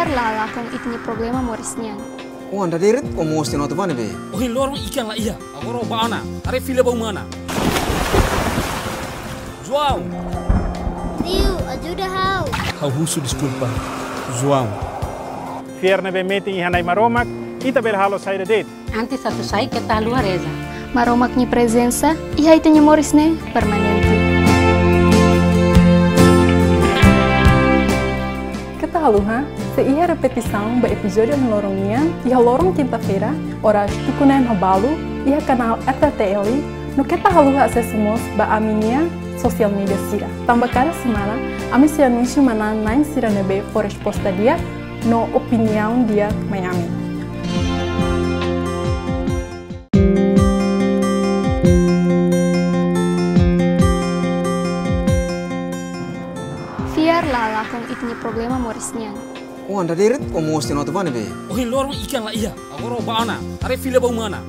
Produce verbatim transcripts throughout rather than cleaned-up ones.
La lakon ita-nia problema moris nian. Ó anda deret, ó mós tenke nota ba ne'ebé? Ohin loron ikan la iha, agora ó bá ona, haree fila ba uma ona. João! Tio, ajuda ha'u. Ha'u husu deskulpa, João. Fiar ne'ebé metin iha Na'i Maromak, ita bele halo saida de'it? Antes atu sai keta haluha reza. Maromak nia prezensa iha ita-nia moris ne'e permanente. Keta haluha, sei iha repetisaun ba epizódiu ohin loron nian, iha loron kinta-feira, oras tuku neen ho balu, iha kanál R T T L, no keta haluha asesu mós ba ami-nia sosiál média sira. Tanba kada semana, ami sei anunsia manán-na'in sira ne'ebé fó resposta di'ak no opiniaun di'ak mai ami. Fiar la lakon ita-nia problema moris nian. Ó anda deret, ó mós tenke nota ba ne'ebé? Ohin loron ikan la iha, agora ó bá ona, haree fila ba uma ona.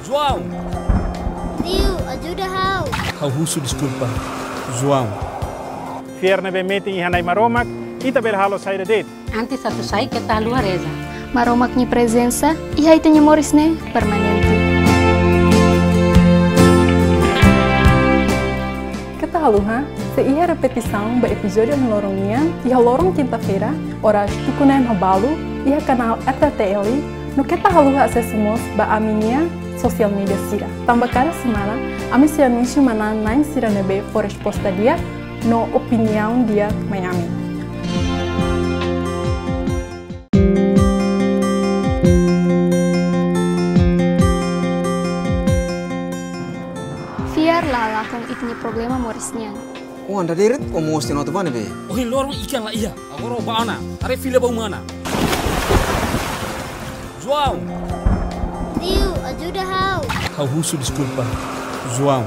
João! Tio, ajuda ha'u. Ha'u husu deskulpa, João. Fiar ne'ebé metin iha Na'i Maromak, ita bele halo saida de'it? Antes atu sai keta haluha reza. Maromak nia prezensa iha ita-nia moris ne'e permanente. Keta haluha, sei iha repetisaun ba epizódiu ohin loron nian, iha loron kinta-feira, oras tuku neen ho balu, iha kanál R T T L, no keta haluha asesu mós ba ami-nia sosiál média sira. Tanba kada semana, ami sei anunsia manán-na'in sira ne'ebé fó resposta di'ak no opiniaun di'ak mai ami. Fiar la lakon ita-nia problema moris nian. Ó anda deret, ó mós tenke nota ba ne'ebé? Ohin loron ikan la iha, agora ó bá ona, haree fila ba uma ona. João! Tio, ajuda ha'u. Ha'u husu deskulpa, João.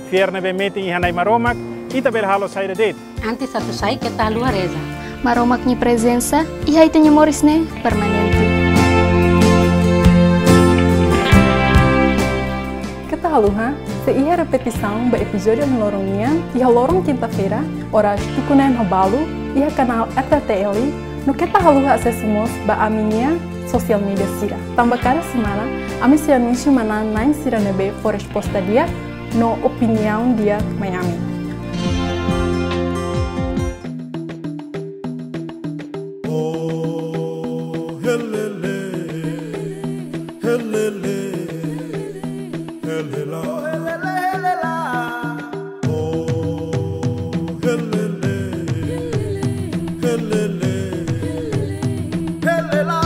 Fiar ne'ebé metin iha Na'i Maromak, ita bele halo saida de'it? Antes atu sai keta haluha reza. Maromak nia prezensa iha ita-nia moris ne'e permanente. Keta haluha, sei iha repetisaun ba epizódiu ohin loron nian, iha loron kinta-feira, oras tuku neen ho balu, iha kanál R T T L, no keta haluha asesu mós ba ami-nia sosiál média sira. Tanba kada semana, ami sei anunsia manán-na'in sira ne'ebé fó resposta di'ak no opiniaun di'ak mai ami. Oh, helele, helele, helela. Oh, helele, helele, helela.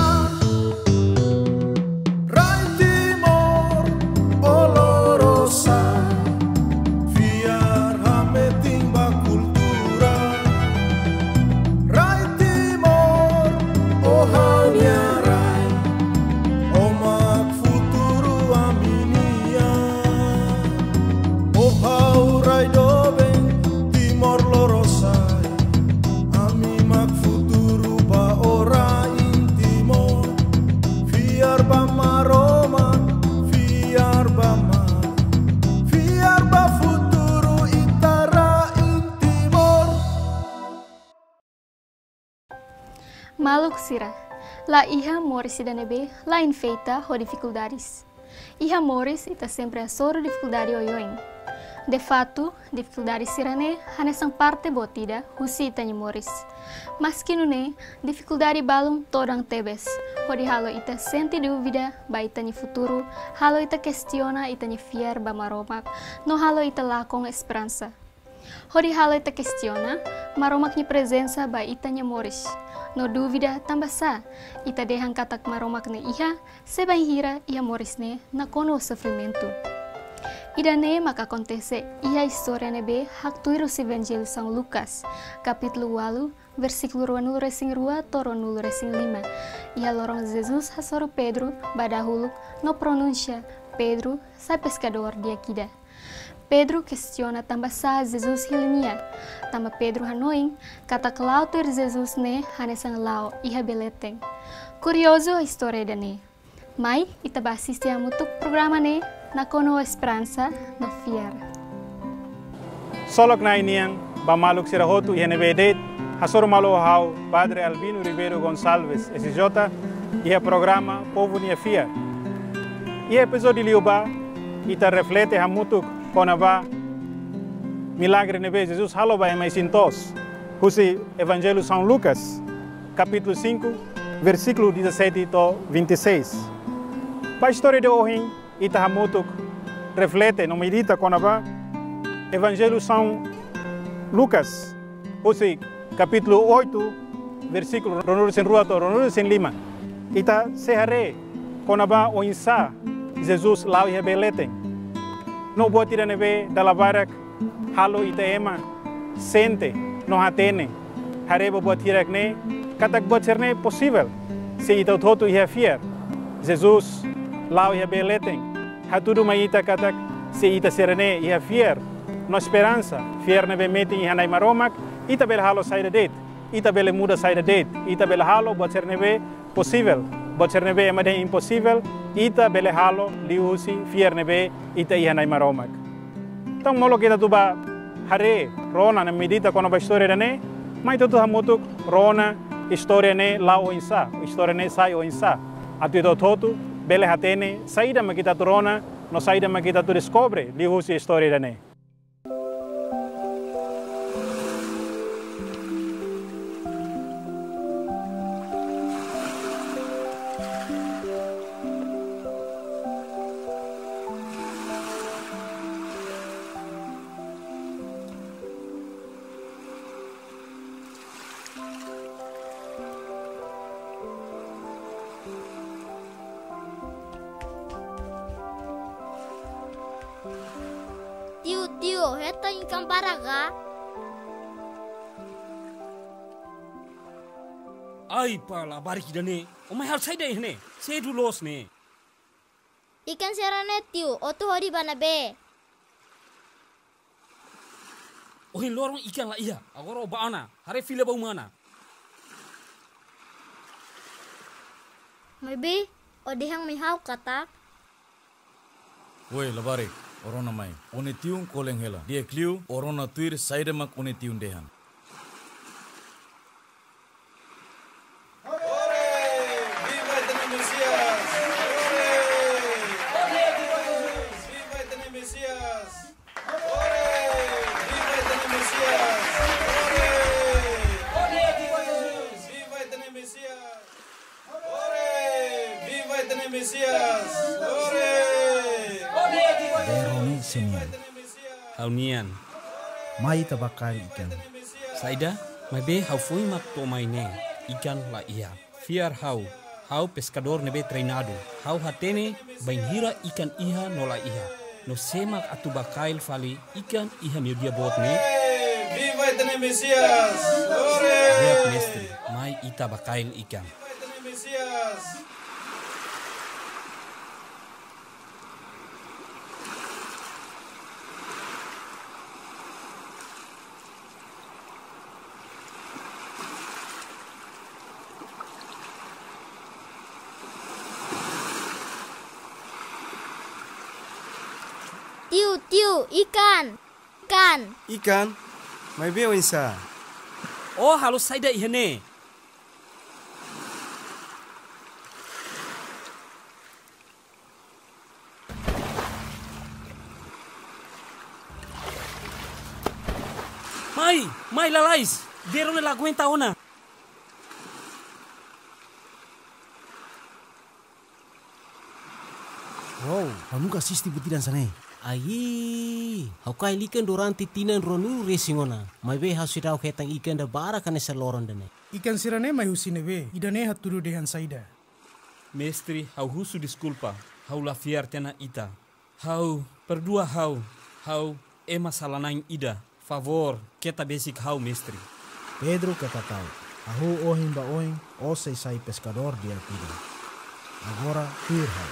Rai Timor, ó lorosa'e, fiar hametin ba kultura. Rai Timor, ó ha'u-nia rai, ó mak futuru ami-nian. Ó ha'u rai doben, Timor lorosa'e, ami mak futuru ba ó rain Timor. Fiar ba Maromak, fiar ba mar, fiar ba futuru ita rain Timor. Maluk sira, la iha moris ida ne'ebé la enfeita ho difikuldades. Iha moris ita sempre hasoru difikuldade oioin. De faktu, difikuldade sira-ne'e hanesan parte boot ida husi ita-nia moris. Maski nune'e, difikuldade balun todan tebes, hodi halo ita sente dúvida ba ita-nia futuru, halo ita kestiona ita-nia fiar ba Maromak, no halo ita lakon esperansa. Hodi halo ita kestiona Maromak nia prezensa ba ita-nia moris, no dúvida tanbasá ita dehan katak Maromak ne'e iha, se bainhira iha moris ne'e nakonu ho sofrimentu. Ida-ne'e maka akontese iha istória ne'ebé haktuir husi Evanjellu São Lucas, kapítulu ualu, versíkulu ruanulu-resin-rua to'o ruanulu-resin-lima. Iha loron Jesus hasoru Pedro ba dahuluk no pronunsia: Pedro, sai peskadór di'ak ida. Pedro kestiona tanbasá Jesus hili nia. Tanba Pedro hanoin katak la'o tuir Jesus ne'e hanesan la'o iha bee leten. Kuriozu istória ida-ne'e. Mai, ita bá asiste hamutuk programa ne'e, nakonu ho esperansa no fiar. Ksolok Na'i nian ba maluk sira hotu iha ne'ebé de'it. Hasoru malu ho ha'u, Padre Albino Ribeiro Gonçalves, S J, iha programa Povu nia Fiar. Iha epizódiu liubá, ita reflete hamutuk kona-ba milagre ne'ebé Jesus halo ba ema isin-toos, husi Evanjellu São Lucas, kapítulu cinco, versíkulu dezassete to'o vinte e seis. Ba istória ida ohin, ita hamutuk reflete no medita kona-ba Evanjellu São Lucas, husi kapítulu oito, versíkulu ruanulu-resin-rua to'o ruanulu-resin-lima. Ita sei haree kona-ba oinsá Jesus la'o iha bee leten. No buat ida ne'ebé dala barak halo ita ema sente no hatene, haree ba buat hirak-ne'e, katak buat sira-ne'e posivel se ita hotu-hotu iha fiar. Jesus la'o iha bee leten, hatudu mai ita katak se ita sira-ne'e iha fiar no esperansa, fiar ne'ebé metin iha Na'i Maromak, ita bele halo saida de'it, ita bele muda saida de'it, ita bele halo buat sira ne'ebé posivel, buat sira ne'ebé ema dehan imposivel, ita bele halo liuhusi fiar ne'ebé ita iha Na'i Maromak. Entaun, molok ita atu ba haree, rona no medita kona-ba istória ida-ne'e, mai ita hotu hamutuk rona istória ne'e la'o oinsá, istória ne'e sai oinsá. Atu ita hotu-hotu bele hatene saida mak ita atu rona, no saida mak ita atu deskobre liuhusi istória ida-ne'e. Tiu, tiu, hetan ikan barak ka? Ai, pá, labarik ida-ne'e. Ó mai halo saida iha ne'e? Sedu loos ne'e. Ikan sira-ne'e, tiu, ó atu hodi ba ne'ebé? Ohin loron ikan la iha, agora ó bá ona, haree fila ba uma ona. Maibé, ó dehan mai ha'u katak? Woi, labarik, ó rona mai. Ó-nia tiun kolen hela. Di'ak liu, ó rona tuir saida mak ó-nia tiun dehan. Ore! Viva Ita-nia Mesias! Ore! Viva Ita-nia Mesias! Ore! Viva Ita-nia Mesias! Ore! Viva Ita-nia Mesias! Ore! Viva Ita-nia Mesias! Ore! Bee ró ne'e sé nian? Ha'u-nian. Mai ita bá kail ikan. Saida? Maibé ha'u foin mak to'o mai ne'e, ikan la iha. Fiar ha'u, ha'u peskadór ne'ebé treinadu. Ha'u hatene bainhira ikan iha no la iha. No sé mak atu bá kail fali ikan iha meiudia boot ne'e? Viva Ita-nia Mesias! Ore! Di'ak, mestre, mai ita bá kail ikan. Viva Ita-nia Mesias! Tiu, tiu, ikan. Ikan. Ikan? Maibé oinsá? Ó halo saida iha ne'e? Mai, mai lalais, bee ró ne'e la aguenta ona. Wow, ha'u nunka asisti buat ida hanesan ne'e. Ai, ha'u kail ikan durante tinan ruanulu resin ona. Maibé ha'u seidauk hetan ikan ida barak hanesan loron ida-ne'e. Ikan sira-ne'e mai husi ne'ebé? Ida-ne'e hatudu dehan saida? Mestre, ha'u husu deskulpa, ha'u la fiar tiha ona ita. Ha'u, perdua ha'u, ha'u ema sala-na'in ida. Favór, keta besik ha'u, mestre. Pedro keta ta'uk. Hahú ohin ba oin, ó sei sai peskadór di'ak ida. Agora, tuir ha'u.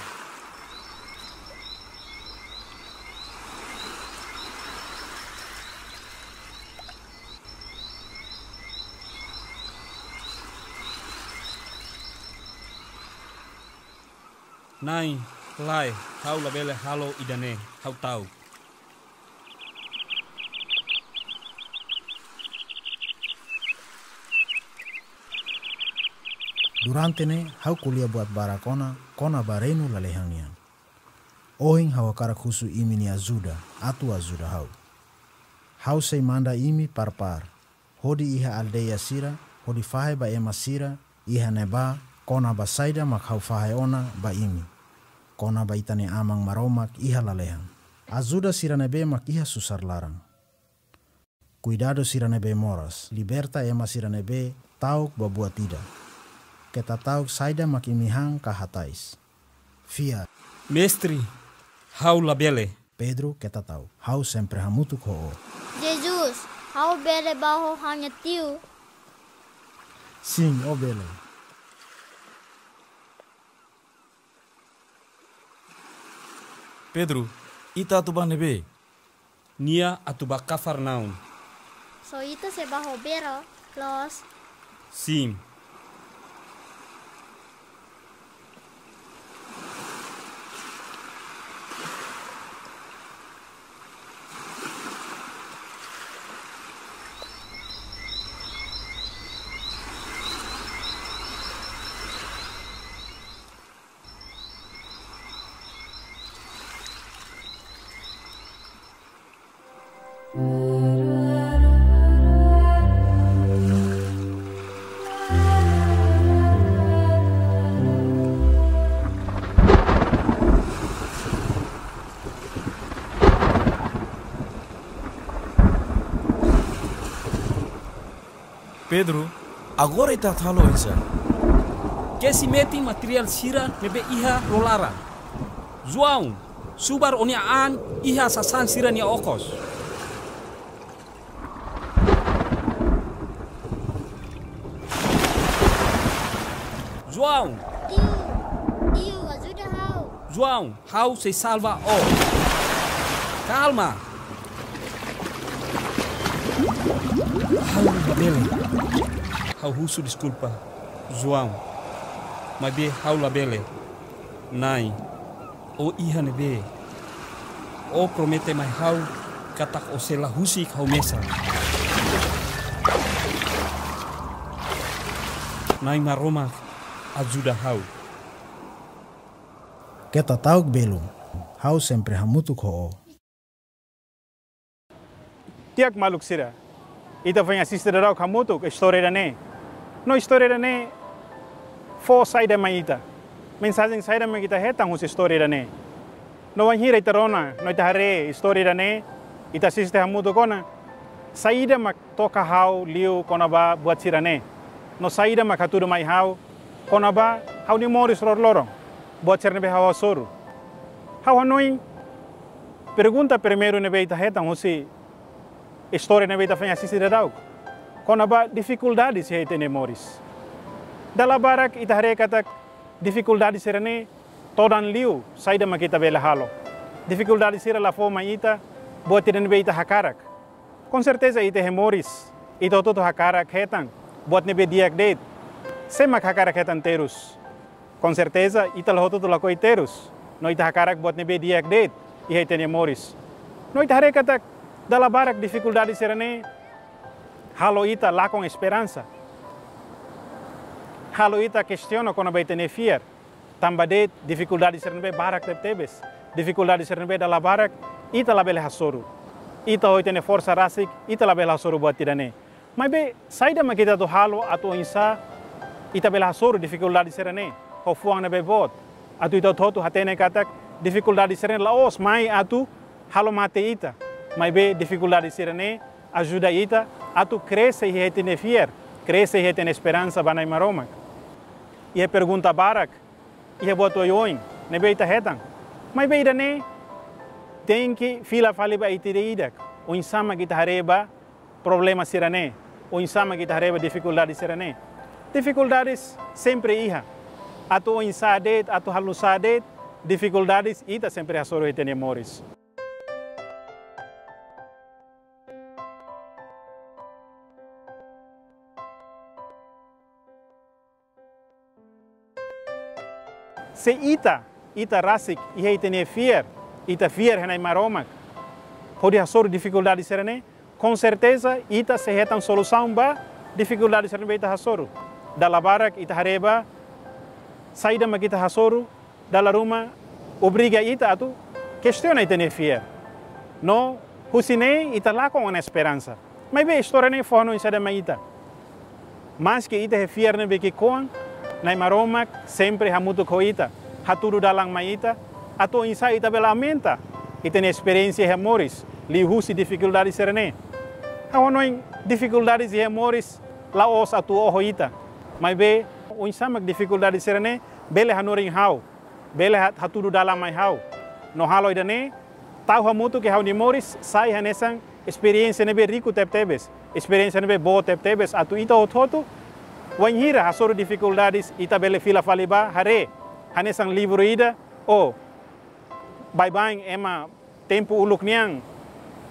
Na'i, lae, ha'u labele halo ida-ne'e, ha'u ta'uk. Durante ne'e, ha'u ko'alia buat barak ona kona-ba reinu lalehan nian. Ohin ha'u hakarak husu imi-nia ajuda, atu ajuda ha'u. Ha'u sei manda imi par-par, hodi iha aldeia sira, hodi fahe ba ema sira iha ne'ebá, kona-ba saida mak ha'u fahe ona ba imi, kona-ba ita-nia Aman Maromak iha lalehan. Ajuda sira ne'ebé mak iha susar laran. Kuidadu sira ne'ebé moras, liberta ema sira ne'ebé ta'uk ba buat ida. Keta ta'uk saida mak imi han ka hatais. Fiar. Mestre, ha'u labele. Pedro, keta ta'uk. Ha'u sempre hamutuk ho ó. Jesus, ha'u bele bá ho ha'u-nia tiu? Sin, ó bele. Pedro, ita atu bá ne'ebé? Nia atu bá Kafarnaum. Só ita sei bá ho bero, loos? Sin. Pedro, agora ita atu halo oinsá? Kesi metin materiál sira ne'ebé iha loro laran. João, subar ó-nia an iha sasán sira-nia okos. João! Tiu, tiu, ajuda ha'u. João, ha'u sei salva ó. Kalma. Ha'u labele. Ha'u husu deskulpa, João. Maibé ha'u labele. Na'i, ó iha ne'ebé? Ó promete mai ha'u katak ó sei la husik ha'u mesak. Na'i Maromak, ajuda ha'u. Keta ta'uk belun, ha'u sempre hamutuk ho ó. Di'ak maluk sira, ita foin asiste dadauk hamutuk istória ida-ne'e. No istória ida-ne'e fó saida mai ita? Mensajen saida mak ita hetan husi istória ida-ne'e? No wainhira ita rona, no ita haree istória ida-ne'e, ita asiste hamutuk ona, saida mak toka ha'u liu kona-ba buat sira-ne'e? No saida mak hatudu mai ha'u kona-ba ha'u-nia moris loroloron, buat sira ne'ebé ha'u hasoru? Ha'u hanoin, pergunta primeiru ne'ebé ita hetan husi istória ne'ebé ita foin asiste dadauk, kona-ba difikuldades iha ita-nia moris. Dala barak ita haree katak difikuldades sira-ne'e todan liu saida mak ita bele halo. Difikuldades sira la fó mai ita buat ida ne'ebé ita hakarak. Com certeza ita iha moris, ita hotu-hotu hakarak hetan buat ne'ebé di'ak de'it. Sé mak hakarak hetan terus? Com certeza ita la hotu-hotu lakohi terus. No ita hakarak buat ne'ebé di'ak de'it iha ita-nia moris. No ita haree katak dala barak difikuldades sira-ne'e halo ita lakon esperansa. Halo ita kestiona kona-ba ita-nia fiar. Tanba de'it difikuldades sira ne'ebé barak tebetebes. Difikuldades sira ne'ebé dala barak ita labele hasoru. Ita ho ita-nia forsa rasik, ita labele hasoru buat ida-ne'e. Maibé saida mak ita atu halo atu oinsá ita bele hasoru difikuldades sira-ne'e ho fuan ne'ebé boot? Atu ita hotu-hotu hatene katak difikuldades sira-ne'e la'ós mai atu halo mate ita. Maibé difikuldades sira-ne'e ajuda ita atu krese iha ita-nia fiar, krese iha ita-nia esperansa ba Na'i Maromak. Iha pergunta barak, iha buat oioin ne'ebé ita hetan. Maibé ida-ne'e tenke fila fali ba ita ida-idak. Oinsá mak ita haree ba problema sira-ne'e, oinsá mak ita haree ba difikuldades sira-ne'e? Difikuldades sempre iha. Atu oinsá de'it, atu halo nu'usá de'it, difikuldades ita sempre hasoru iha ita-nia moris. Se ita, ita rasik iha ita-nia fiar, ita fiar iha Na'i Maromak hodi hasoru difikuldades sira-ne'e, com certeza ita sei hetan solusaun ba difikuldades sira ne'ebé ita hasoru. Dala barak ita haree ba Saida mak ita hasoru, dala ruma obriga ita atu kestiona ita-nia fiar. No husi ne'e ita lakon ona esperansa. Maibé istória ne'e fó hanoin saida mai ita. Maske ita iha fiar ne'ebé ki'ikoan, Nai Maromak sempre hamutuk ho ita, hatudu dalan mai ita, atu oinsá ita bele aumenta ita-nia esperiénsia iha moris, liuhusi difikuldade sira-ne'e. Ha'u hanoin difikuldades iha moris la'ós atu oho ita. Maibé oinsá mak difikuldade sira-ne'e bele hanorin ha'u, bele hat-, hatudu dalan mai ha'u. No halo ida-ne'e, tau hamutuk iha ha'u-nia moris, sai hanesan esperiénsia ne'ebé riku tebetebes, esperiénsia ne'ebé boot tebetebes, atu ita hotu-hotu, wainhira hasoru difikuldades, ita bele fila fali ba haree, hanesan livru ida, oh, baibain ema tempu uluk nian,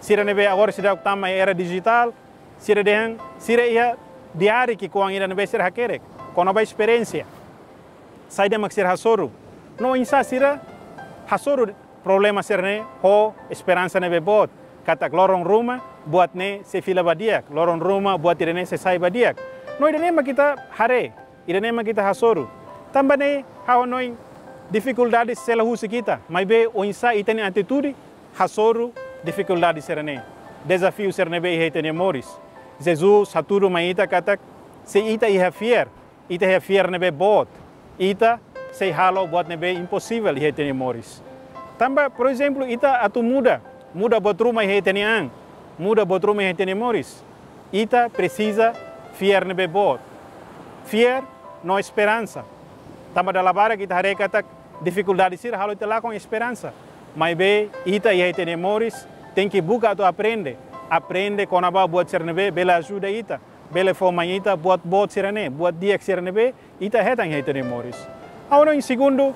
sira ne'ebé agora seidauk tama iha era dijitál, sira dehan, sira iha diáriu ki'ikoan ida ne'ebé sira hakerek kona-ba esperiénsia. Saida mak sira hasoru. No oinsá sira hasoru problema sira-ne'e ho esperansa ne'ebé boot. Katak loron ruma buat ne'e sei fila ba di'ak, loron ruma buat ida-ne'e sei sai ba di'ak. No ida-ne'e mak ita haree, ida-ne'e mak ita hasoru. Tanba ne'e ha'u hanoin difikuldades sei la husik ita, maibé oinsá ita-nia atitude hasoru difikuldade sira-ne'e, dezafiu sira ne'ebé iha ita-nia moris. Jesus hatudu mai ita katak, se ita iha fiar, ita iha fiar ne'ebé boot, ita sei halo buat ne'ebé imposivel iha ita-nia moris. Tanba, por ezemplu, ita atu muda, muda buat ruma iha ita-nia an, muda buat ruma iha ita-nia moris, ita presiza fiar ne'ebé boot. Fiar no esperansa. Tanba dala barak ita haree katak difikuldade sira halo ita lakon esperansa. Maibé ita iha ita-nia moris tenke buka atu aprende. Aprende kona-ba buat sira ne'ebé bele ajuda ita, bele fó mai ita buat boot sira-ne'e, buat di'ak sira ne'ebé ita hetan iha ita-nia moris. Ha'u hanoin segundu,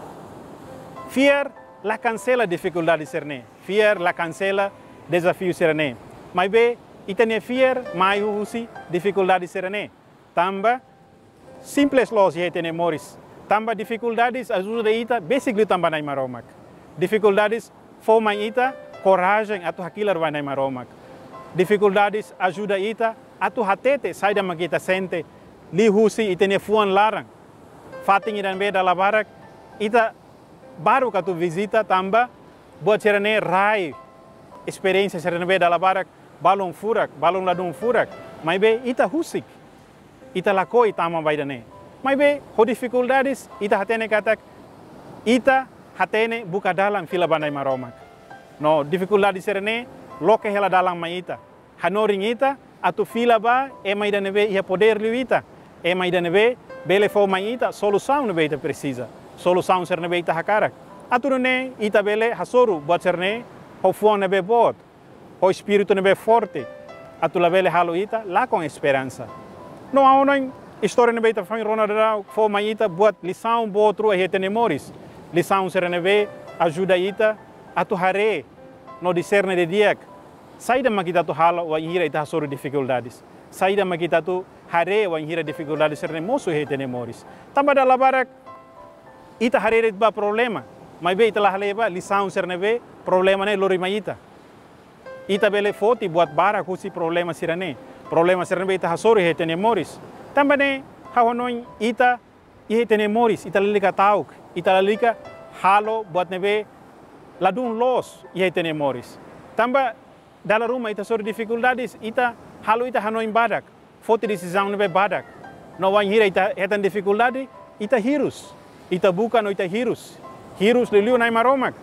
fiar la kansela difikuldade sira-ne'e. Fiar la kansela dezafiu sira-ne'e. Maibé ita-nia fiar mai husi difikuldade sira-ne'e. Tanba simples loos iha ita-nia moris. Tanba difikuldades ajuda ita besik liután ba Nai Maromak. Difikuldades fó mai ita korajen atu hakilar ba Nai Maromak. Difikuldades ajuda ita atu hatete saida mak ita sente liuhusi ita-nia fuan laran. Fatin ida ne'ebé dala barak ita baruk atu vizita tanba buat sira-ne'e rai, esperiénsia sira ne'ebé dala barak balun furak, balun ladún furak. Maibé ita husik, ita lakohi tama ba ida-ne'e. Maibé ho difikuldades ita hatene katak, ita hatene buka dalan fila ba Nai Maromak. No difikuldade sira-ne'e loke hela dalan mai ita, hanorin ita atu fila ba ema ida ne'ebé iha podér liu ita, ema ida ne'ebé bele fó mai ita solusaun ne'ebé ita presiza, solusaun sira ne'ebé ita hakarak. Atu nune'e ita bele hasoru buat sira-ne'e ho fuan ne'ebé boot, ho espíritu ne'ebé forte, atu labele halo ita lakon esperansa. No ha'u hanoin istória ne'ebé ita foin rona daudaun fó mai ita buat lisaun boot rua iha ita-nia moris. Lisaun sira ne'ebé ajuda ita atu haree no diserne didi'ak saida mak ita atu halo wainhira ita hasoru difikuldades. Saida mak ita atu haree wainhira difikuldades sira-ne'e mosu iha ita-nia moris. Tanba dala barak ita haree de'it ba problema, maibé ita la haree ba lisaun sira ne'ebé problema ne'e lori mai ita. Ita bele foti buat barak husi problema sira-ne'e. Problema sira ne'ebé ita hasoru iha ita-nia moris. Tanba ne'e ha'u hanoin ita iha ita-nia moris, ita lalika ta'uk, ita lalika halo buat ne'ebé ladún loos iha ita-nia moris. Tanba dala ruma ita hasoru difikuldades, ita halo ita hanoin badak, foti desizaun ne'ebé badak. No wainhira ita hetan difikuldade, ita hirus. Ita buka no ita hirus. Hirus liuliu Nai Maromak.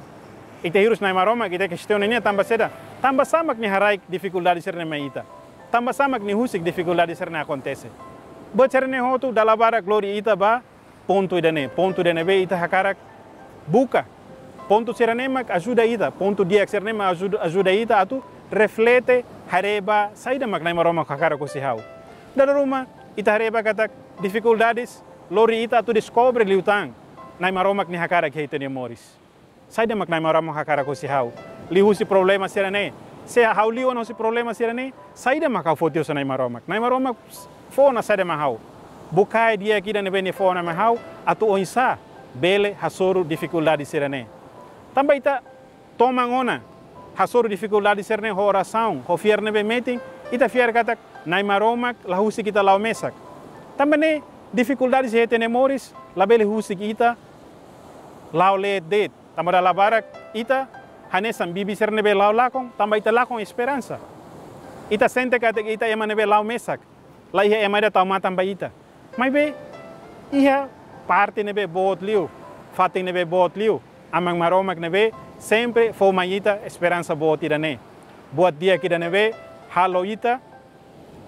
Ita hirus Nai Maromak, ita kestiona nia tanba saida. Tanbasá mak nia haraik difikuldade sira-ne'e mai ita. Tanbasá mak nia husik difikuldade sira-ne'e akontese. Buat sira-ne'e hotu dala barak lori ita ba pontu ida-ne'e, pontu ida ne'ebé ita hakarak buka. Pontu sira-ne'e mak ajuda ita, pontu di'ak sira-ne'e mak ajuda, ajuda ita atu reflete, haree ba saida mak Nai Maromak hakarak husi ha'u. Dala ruma ita haree ba katak difikuldades lori ita atu deskobre liután Nai Maromak nia hakarak iha ita-nia moris. Saida mak Nai Maromak hakarak husi ha'u liuhusi problema sira-ne'e? Se ha'u liu ona husi problema sira-ne'e, saida mak ha'u foti husi Nai Maromak? Nai Maromak fó ona saida mai ha'u? Bukae di'ak ida ne'ebé nia fó ona mai ha'u, atu oinsá bele hasoru difikuldade sira-ne'e. Tanba ita toman ona hasoru difikuldade sira-ne'e ho orasaun, ho fiar ne'ebé metin, ita fiar katak Nai Maromak la husik ita la'o mesak. Tanba ne'e Difikuldade sira iha ita-nia moris labele husik ita la'o leet de'it. Tanba dala barak ita hanesan bibi sira ne'ebé la'o lakon, tanba ita lakon esperansa. Ita sente katak ita ema ne'ebé la'o mesak, la iha ema ida tau matan ba ita. Maibé iha parte ne'ebé boot liu, fatin ne'ebé boot liu, Aman Maromak ne'ebé sempre fó mai ita esperansa boot ida-ne'e. Buat di'ak ida ne'ebé halo ita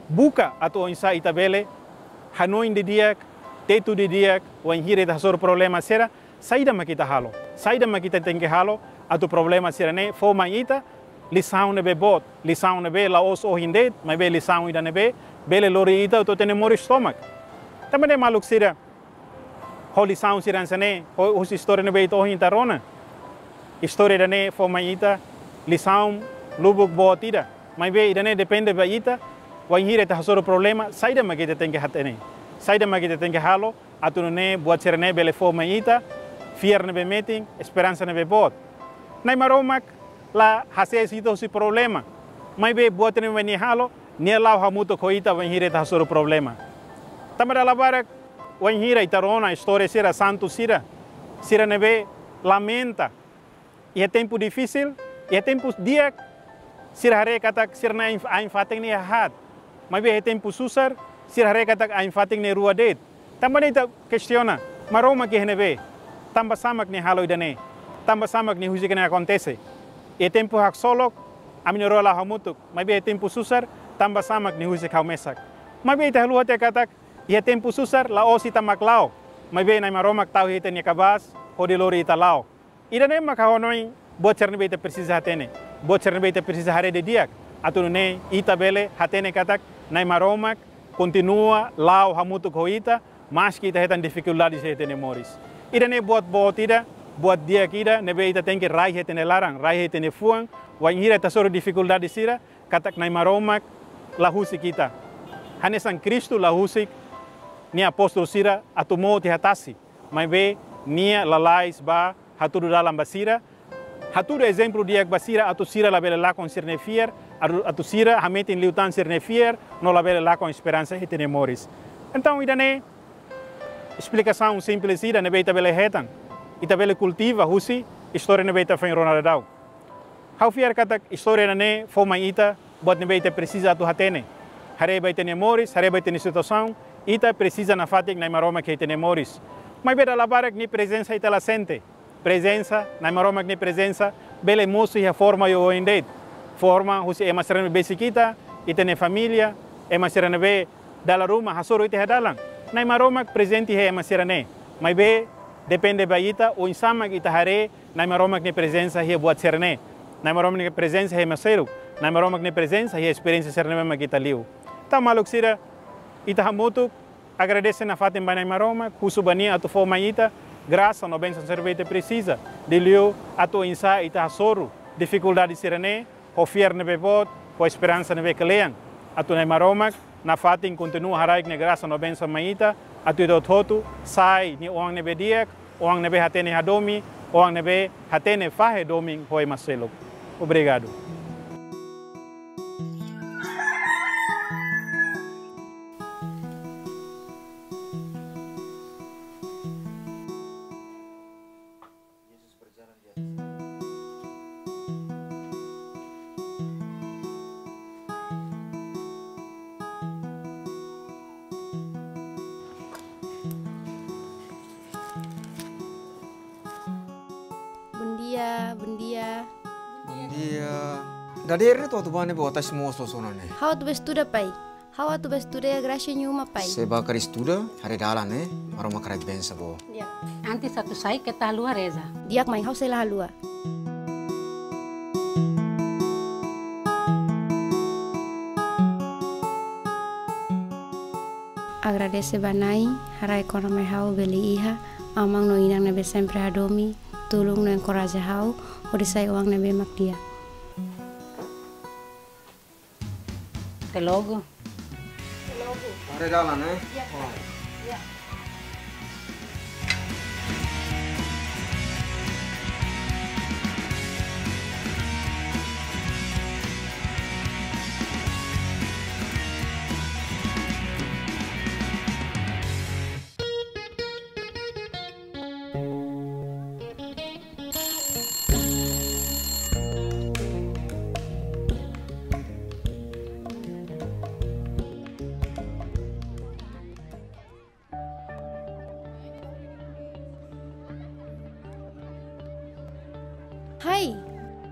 buka atu oinsá ita bele hanoin didi'ak, tetu didi'ak, wainhira ita hasoru problema sira, saida mak ita halo, saida mak ita tenke halo atu problema sira-ne'e fó mai ita lisaun ne'ebé boot, lisaun ne'ebé la'ós ohin de'it, maibé lisaun ida ne'ebé bele lori ita atu ita-nia moris tomak. Tanba ne'e maluk sira, ho lisaun sira hanesan ne'e, ho, husi istória ne'ebé ita ohin ita rona. Istória ida-ne'e fó mai ita lisaun lubuk boot ida. Maibé ida-ne'e depende ba ita, wainhira ita hasoru problema, saida mak ita tenke hatene, saida mak ita tenke halo atu nune'e buat sira-ne'e bele fó mai ita fiar ne'ebé metin, esperansa ne'ebé boot. Na'i Maromak la hasees ita husi problema, maibé buat ne'ebé Nia halo, Nia la'o hamutuk ho ita wainhira ita hasoru problema. Tanba dala barak wainhira ita rona istória sira santu sira, sira ne'ebé lamenta iha tempu difisil, iha tempu di'ak, sira haree katak sira-nia ain, ain-fatin ne'e haat. Maibé iha tempu susar, sira haree katak ain-fatin ne'e rua de'it. Tanba ne'e ita kestiona, Maromak iha ne'ebé? Tanbasá mak Nia halo ida-ne'e? Tanbasá mak Nia husik ida-ne'e akontese? Iha tempu haksolok, ami na'in-rua la'o hamutuk, maibé iha tempu susar, tanbasá mak Nia husik ha'u mesak? Maibé ita haluha tiha katak, iha tempu susar, la'ós ita mak la'o, maibé Na'i Maromak tau iha ita-nia kabaas hodi lori ita la'o. Ida-ne'e mak ha'u hanoin buat sira ne'ebé ita presiza hatene, buat sira ne'ebé ita presiza haree didi'ak, atu nune'e ita bele hatene katak Na'i Maromak kontinua la'o hamutuk ho ita, maski ita hetan difikuldade sira iha ita-nia moris. Ida-ne'e buat boot ida, buat di'ak ida ne'ebé ita tenke rai iha ita-nia laran, rai iha ita-nia fuan, wainhira ita hasoru difikuldade sira, katak Na'i Maromak la husik ita. Hanesan Kristu la husik Nia apóstolu sira atu mout iha tasi, maibé Nia lalais bá hatudu dalan ba sira, hatudu ezemplu di'ak ba sira atu sira labele lakon sira-nia fiar, atu, atu sira hametin liután sira-nia fiar, no labele lakon esperansa iha ita-nia moris. Entaun, ida-ne'e esplikasaun simples ida ne'ebé ita bele hetan, ita bele kultiva husi istória ne'ebé ita foin rona daudaun. Ha'u fiar katak istória ida-ne'e fó mai ita buat ne'ebé ita presiza atu hatene. Haree ba ita-nia moris, haree ba ita-nia situasaun, ita presiza nafatin Na'i Maromak iha ita-nia moris. Maibé dala barak Nia prezensa ita la sente. Prezensa, Na'i Maromak nia prezensa bele mosu iha forma oioin de'it. Forma husi ema sira ne'ebé besik ita, ita-nia família, ema sira ne'ebé dala ruma hasoru ita iha dalan. Na'i Maromak prezente iha ema sira-ne'e. Maibé depende ba ita, oinsá mak ita haree Na'i Maromak nia prezensa iha buat sira-ne'e. Na'i Maromak nia prezensa iha ema seluk. Na'i Maromak nia prezensa iha esperiénsia sira ne'ebé mak ita liu. Entaun maluk sira, ita hamutuk agradese nafatin ba Na'i Maromak, husu ba Nia atu fó mai ita grasa no bensaun sira ne'ebé ita presiza, liuliu atu oinsá ita hasoru difikuldade sira-ne'e ho fiar ne'ebé boot, ho esperansa ne'ebé kle'an. Atu Na'i Maromak nafatin kontinua haraik nia grasa no bensaun mai ita, atu ita hotu-hotu sai Nia oan ne'ebé di'ak, oan ne'ebé hatene hadomi, oan ne'ebé hatene fahe domin ho ema seluk. Obrigadu. Bondia, bondia. Bondia. Dadeer ne'e atu bá ne'e bota smoso sona ne'e. Ha'u atu bá estuda, pai. Ha'u atu bá estuda iha Gracia nia uma, pai. Se bá karik estuda, haree dalan ne'e, Maromak haraik bensa ba ó. Di'ak. Antes atu sai, keta haluha reza. Di'ak, mãe, ha'u sei la haluha. Agradese ba Na'i, haraik ona mai ha'u bele iha aman no inan ne'ebé sempre hadomi, tulun no enkoraja ha'u, hodi sai oan ne'ebé mak di'ak. Até logo. Até logo. Haree dalan, eh? Ya. Oh. Ya.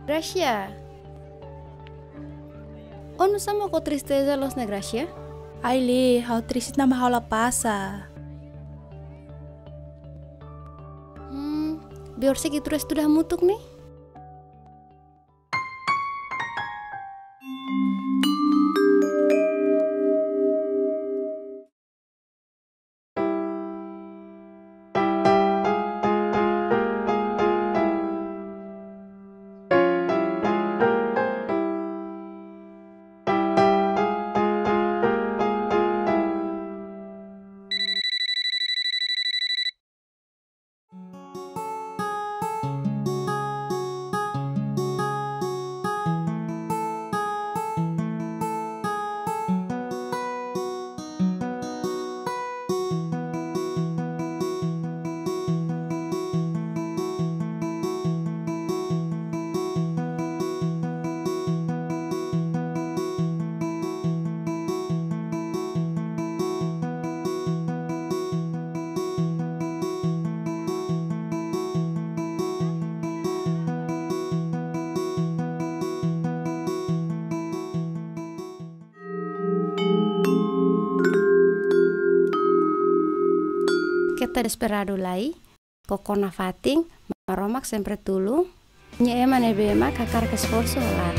Gracia. Ó nusá mak ó tristeza loos ne'e, Gracia? Ai, Li, ha'u triste tanba ha'u la pasa. Hmm, biar segi terus estuda hamutuk ne'e. Keta desesperadu lai, koko nafatin, Maromak sempre tulun. Nia ema ne'ebé mak hakarak esforsu hela.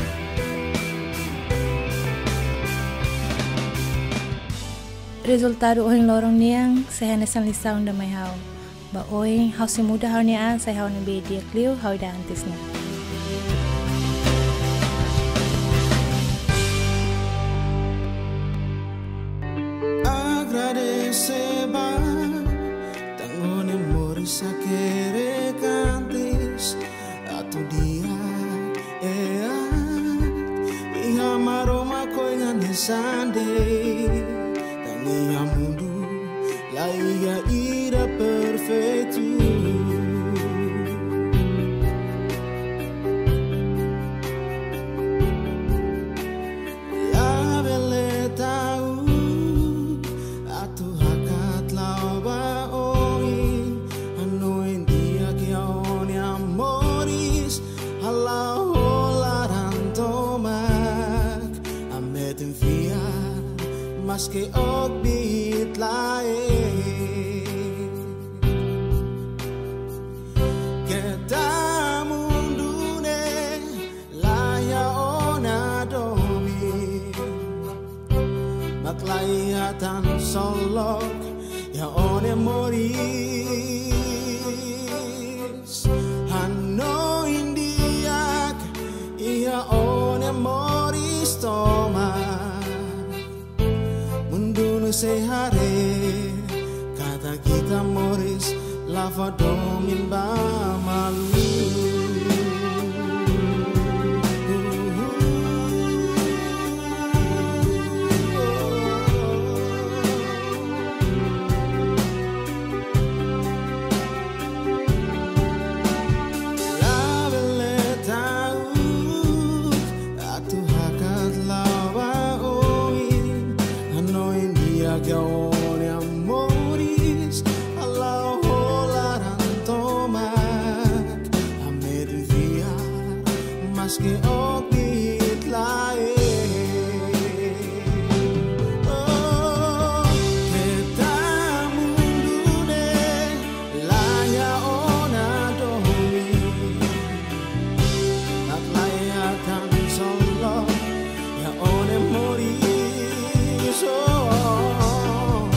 Rezultadu ohin loron nian sei hanesan lisaun ida mai ha'u. Ba oin, ha'u sei muda ha'u-nia an, sai ha'u ne'ebé di'ak liu, ha'u ida antes ne'e. Agradese ba, tan ó-nia moris hakerek antes, atu di'ak, eh, ah, iha Maromak oin hanesan de'it, tan iha mundu la iha ida perfeitu. Labele ta'uk atu hakat la'o ba oin, hanoin di'ak iha ó-nia moris, hala'o laran tomak, hametin fiar, maske ó kbiit lae. Keta mundu ne'e la iha ó-nia domin, mak la iha tan solok iha ó-nia moris. Hanoin di'ak iha ó-nia moris tomak. Mundu ne'e sei haree katak ita moris la fó domin ba malu. Labele ta'uk atu hakat la'o ba oin, hanoin di'ak iha ó-nia moris, hala'o laran tomak, hametin fiar, maske ó kbiit lae. Oh, keta mundu ne'e la iha ó-nia domin, mak la iha tan solok iha ó-nia moris. Oh,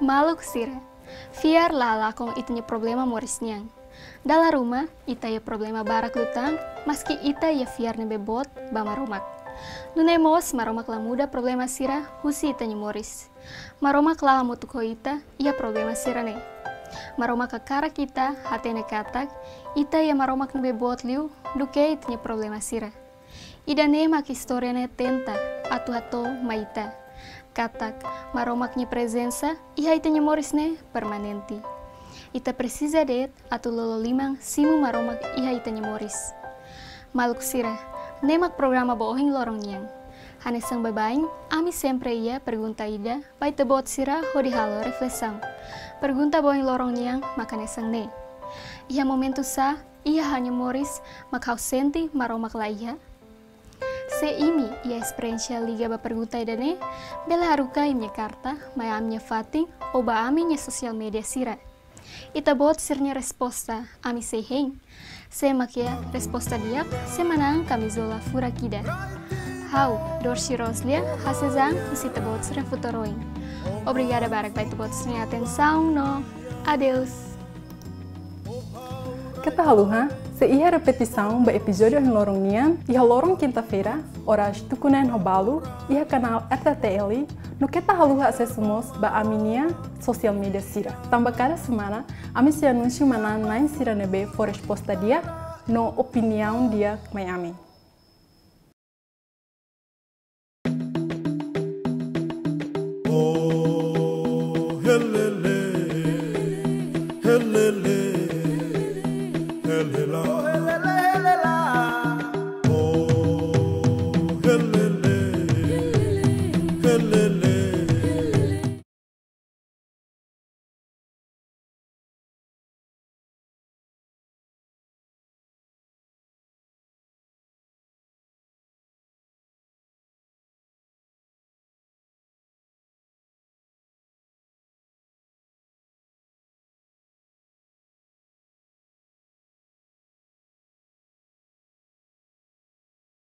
Maluk sira, fiar la lakon ita-nia problema moris nian. Dala ruma, ita iha problema barak liután, maski ita iha fiar ne'ebé boot ba Maromak. Nune'e mós, Maromak la muda problema sira husi ita-nia moris. Maromak la hamutuk ho ita iha problema sira-ne'e. Maromak hakarak ita hatene katak, ita iha Maromak ne'ebé boot liu duké ita-nia problema sira. Ida-ne'e mak istória ne'e tenta atu hato'o mai ita katak, Maromak nia prezensa iha ita-nia moris ne'e permanente. Ita presiza de'it atu lolo liman simu Maromak iha ita-nia moris. Maluk sira, ne'e mak programa ba ohin loron nian. Hanesan baibain, ami sempre iha pergunta ida ba ita-boot sira hodi halo reflesaun. Pergunta ba ohin loron nian mak hanesan ne'e: Iha momentu sá iha ha'u-nia moris mak ha'u sente Maromak la iha? Se imi iha esperiénsia liga ba pergunta ida-ne'e, bele haruka imi-nia karta mai ami-nia fatin ou ba ami-nia sosiál média sira. Ita-boot sira-nia resposta ami sei hein. Sé mak iha resposta di'ak sei manán kamizola furak ida. Ha'u, Dorsi Roslia, hase zan husi ita-boot sira-nia futar oin. Obrigada barak ba ita-boot sira-nia atensaun no adeus. Keta haluha, sei iha repetisaun ba epizódiu ohin loron nian, iha loron kinta-feira, oras tuku neen ho balu, iha kanál R T T L, no keta haluha asesu mós ba ami-nia sosiál média sira. Tanba kada semana, ami sei anunsia manán-na'in sira ne'ebé fó resposta di'ak no opiniaun di'ak mai ami.